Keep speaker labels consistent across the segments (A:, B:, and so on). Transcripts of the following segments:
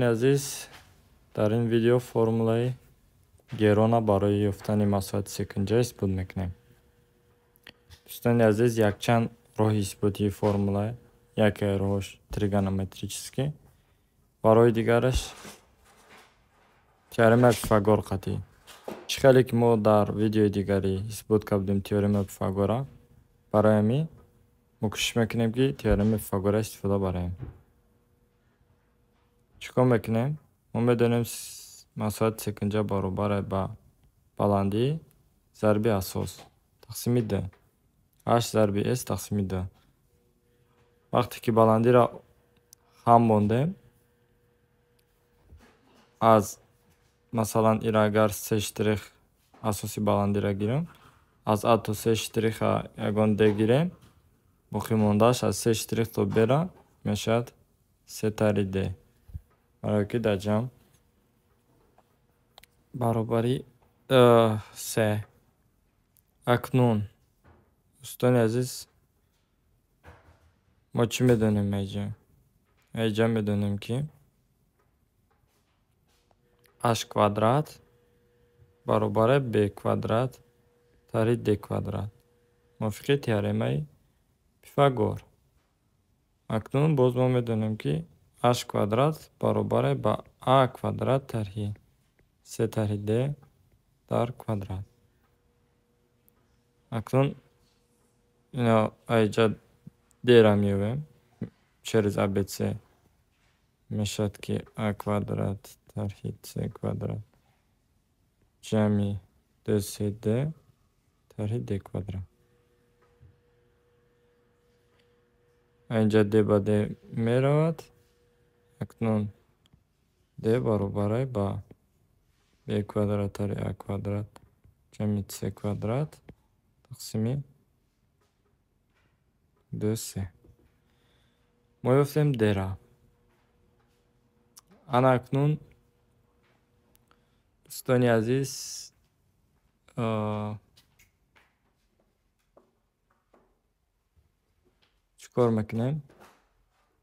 A: Азиз, дар ин видео формулаи Герона барои ёфтани масоҳати секунҷа исбот мекунем. Дӯстони азиз, якчанд роҳи исботии формула, яке роҳш тригонометрический, ва роҳи дигараш теоремаи Пифагор қатъӣ. Чӣ хеле ки мо дар видеои дигарӣ исбот кардем теоремаи Пифагора, барои ҳамин мо кӯшиш мекунем, ки теоремаи Пифагора истифода барем. Чӣ кор мекунем? Мо медонем, масоҳати секунҷа баробар аст ба баландӣ зарби асос тақсими д. H зарби S тақсими д. Вақте ки баландиро хам мондем, аз масалан ира агар се штрих асоси баландиро гирем, аз А то се штриха ягон д гирем, боқӣ мондааш аз се штрих то Б-ра мешавад се тари д. Барое ки дар ҷамъ баробари се. Акнун, дӯстони азиз, мо чӣ медонем айҷа? Айҷа медонем, ки h квадрат баробар аст b квадрат тари d квадрат мувофиқи теоремаи Пифагор. Акнун боз мо медонем, ки h квадрат баробар аст ба a квадрат тарҳи се тарҳи d дар квадрат. Акнун ино айҷа d-ра меёбем через abc, мешавад, ки a квадрат тарҳи c квадрат ҷамъи 2cd тарҳи d квадрат. Инҷа d ба d меравад. Акнун d баробар аст ба b квадрат тарҳи a квадрат ҷамъи c квадрат тақсими 2c. Мо ёфтем d-ра. Ана акнун, дӯстони азиз, чӣ кор мекунем?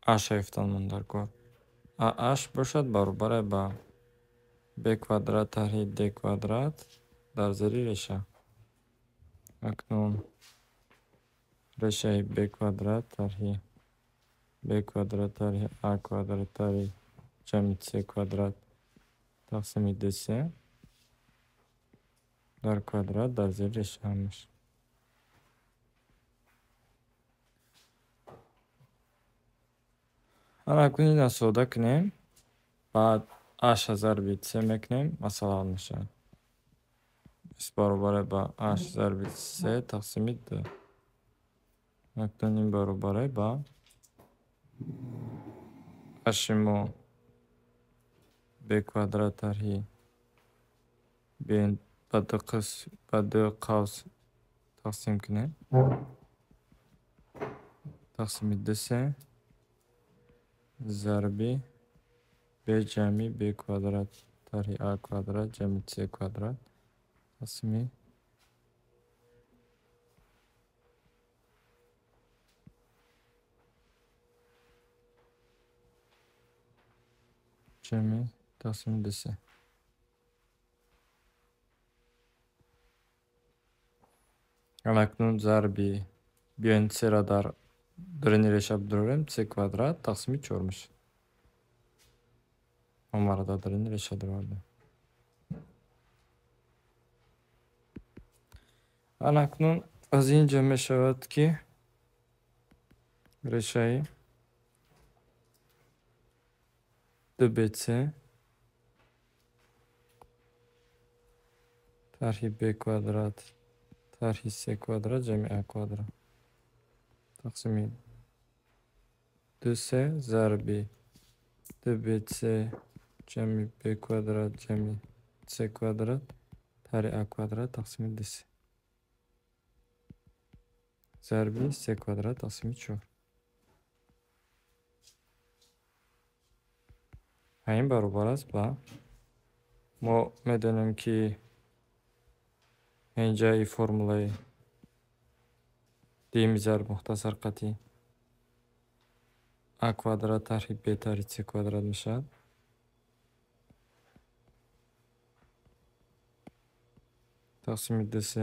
A: H-ро ёфтанмон дар кор. H бошад баробар аст ба b квадрат тарҳи d квадрат дар зери реша. Акнун решаи b квадрат тарҳи b квадрат тарҳи a квадрат тарҳи ҷамъи c квадрат тақсими 2c дар квадрат дар зери реша ҳамаш. Ана акнун ина сода кунем, баъд h зарби c мекунем, масъала ҳал мешавад. S баробар аст ба h зарби c тақсими d. Акнун ин баробар аст ба h мо b квадрат тарҳи b ба ду қисм, ба ду қавс тақсим кунем, тақсими 2c зарби b ҷамъи b квадрат тарҳи a квадрат ҷамъи c квадрат тақсими ҷамъи тақсими 2c. Акнун зарби биёен c-ра дар даруни реша бидорем, c квадрат тақсими 4 мешавад. Омара дар даруни реша даровардем. Ана акнун аз ин ҷо мешавад, ки решаи 2bc тарҳи b квадрат тарҳи c квадрат ҷамъи a квадрат тақсими 2c зарби 2bc ҷамъи b квадрат ҷамъи c квадрат тарҳи a квадрат тақсими 2c зарби c квадрат тақсими 4. Ва ин баробар аст ба, мо медонем, ки инҷа и формулаи дуюми зарб мухтасар қатъи а квадрат тарҳи b тарҳи c квадрат мешавад. тақсими 2 с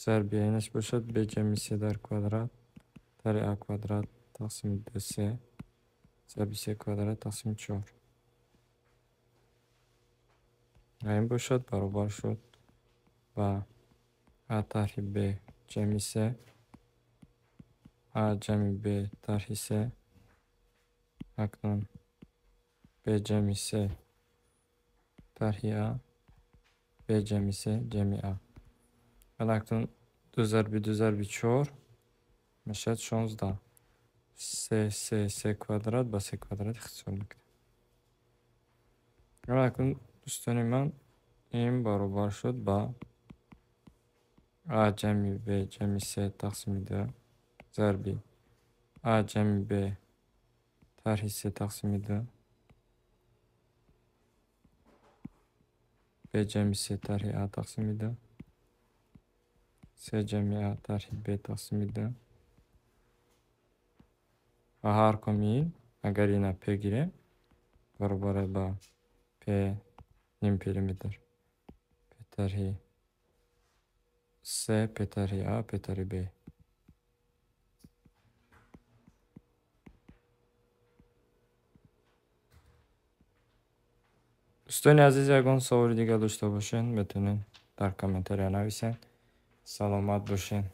A: зарби инаш бошад b ҷамъи с дар квадрат тари а квадрат тақсими 2 с зарби с квадрат тақсими 4. Ва ин бошад баробар шуд ба а тарҳи б ҷамъи с, а ҷамъи б тарҳи с, акнун б ҷамъи с тарҳи а, б ҷамъи с ҷамъи а. Ва акнун 2 зарби 2 зарби 4 мешавад 16. С, с, с квадрат ба с квадрат ихтисор мекунем. Ва акнун, дӯстони ман, ин баробар шуд ба а ҷамъи б ҷамъи с тақсими 2 зарби а ҷамъи б тарҳи с тақсими 2 б ҷамъи с тарҳи а тақсими 2 с ҷамъи а тарҳи б тақсими 2. Ва ҳар ком ин, агар ина п гирем, баробар аст ба п ним периметр п тарҳи с, п тарҳи а, п тарҳи б. Дӯстони азиз, ягон саволи дигар дошта бошед, метавонед дар комментария нависед. Саломат бошед.